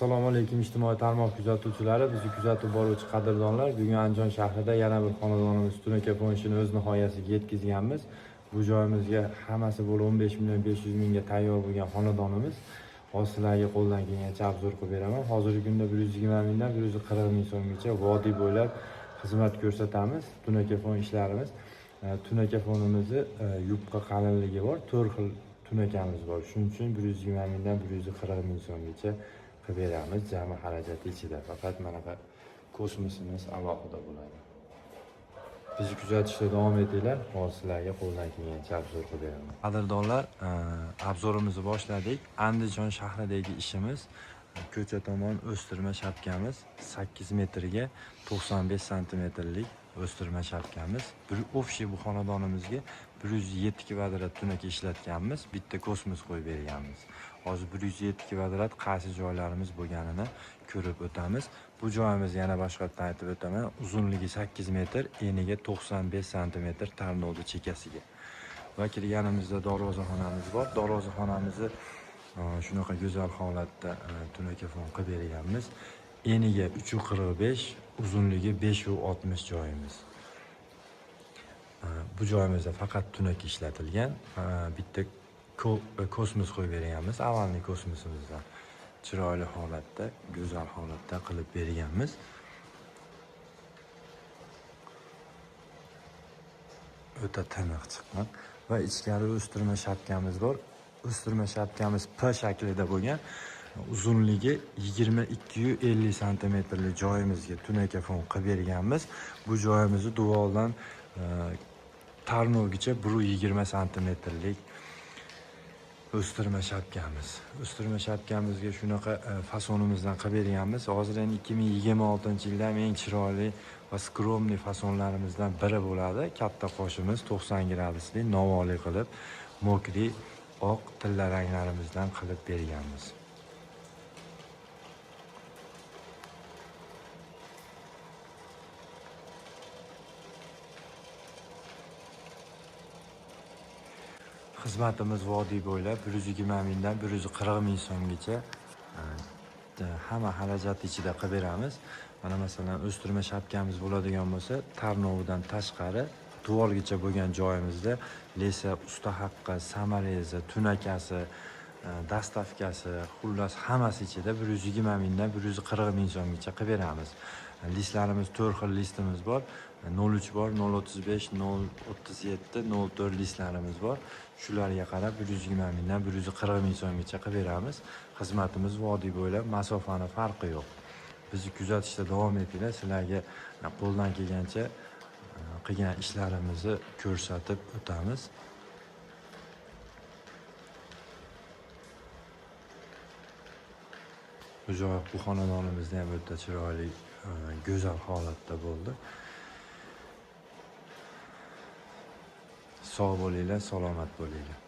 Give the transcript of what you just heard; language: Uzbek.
Assalomu alaykum ijtimoiy tarmoq kuzatuvchilari, bizni kuzatib boruvchi qadrdonlar. Bugun Andijon shahrida yana bir xonadonimiz tunaka ishini o'z nihoyasiga yetkazganmiz. Bu joyimizga hammasi bo'lib 15 million 500 mingga tayyor bo'lgan xonadonimiz. Hozir sizlarga qo'ldan kelgancha obzor qilib beraman. Hozirgi kunda 120 mingdan 140 ming so'mgacha vodiy bo'ylab xizmat ko'rsatamiz. Tunaka fon ishlarimiz. Tunaka fonimizni yupqa qalinligi bor, 4 xil tunakamiz bor. Shuning uchun 120 mingdan 140 ming so'mgacha qilib beramiz, jami xarajati ichida. Faqat manaqa kosmosimiz alohida bo'ladi. Bizni kuzatishda davom etinglar. Hozir sizlarga qo'ldan kelgancha obzor qilib beraman. Qadrdonlar, obzorimizni boshladik. Andijon shahridagi ishimiz ko'cha tomon o'stirma shapkamiz 8 metrga 95 santimetrlik o'stirma shapkamiz. Bir общий bu xonadonimizga 107 kvadrat tunaka ishlatganmiz. Bitta kosmos qo'yib berganmiz. Hozir 107 kvadrat qaysi joylarimiz bo'lganini ko'rib o'tamiz. Bu joyimiz yana boshqatdan aytib o'taman. Uzunligi 8 metr, eniga 95 santimetr tarnovdi chekasiga. Va kirganimizda darvozaxonamiz bor. Darvozaxonamizni shunaqa go'zal holatda tunaka fon qilib berganmiz. Eniga 3.45, uzunligi 5.60 joyimiz. Bu joyimizda faqat tunaka ishlatilgan. Bitta kosmos qo'yib berganmiz. Avvalgi kosmosimizdan chiroyli holatda, go'zal holatda qilib berganmiz. O'ta tiniq chiqqan va ichkari o'stirma shapkamiz bor. O'stirma shapkamiz P shaklida bo'lgan. Uzunligi 22,50 santimetrli joyimizga tunaka fon qilib berganmiz. Bu joyimizni duvoldan tarnovgacha 1,20 santimetrlik o'stirma shapkamiz. O'stirma shapkamizga shunaqa fasonimizdan qilib berganmiz. Hozir endi 2026-yilda ham eng chiroyli va skromniy fasonlarimizdan biri bo'ladi. Katta qoshimiz 90 gradusli novoli qilib, mokri oq tilla ranglarimizdan qilib berganmiz. Xizmatimiz vodiy bo'ylab 120 mingdan 140 ming so'mgacha hamma xarajat ichida qilib beramiz. Mana masalan, o'stirma shapkamiz bo'ladigan bo'lsa, tarnovidan tashqari duvolgacha bo'lgan joyimizda lesa, usta haqqi, samarezi, tunakasi, dastavkasi, xullas hammasi ichida 120 mingdan 140 ming so'mgacha qilib beramiz. Listlarimiz 4 xil listimiz bor. 03 bor, 035, 037, 04 listlarimiz bor. Shularga qarab 120 mingdan 140 ming so'mgacha qilib beramiz. Xizmatimiz vodiy bo'ylab, masofani farqi yo'q. Bizni kuzatishda davom etinglar. Sizlarga qo'ldan kelgancha qilgan ishlarimizni ko'rsatib o'tamiz. Bu joy, bu xonadonimizda ham o'ta chiroyli, go'zal holatda bo'ldi. Sog' bo'linglar, salomat bo'linglar.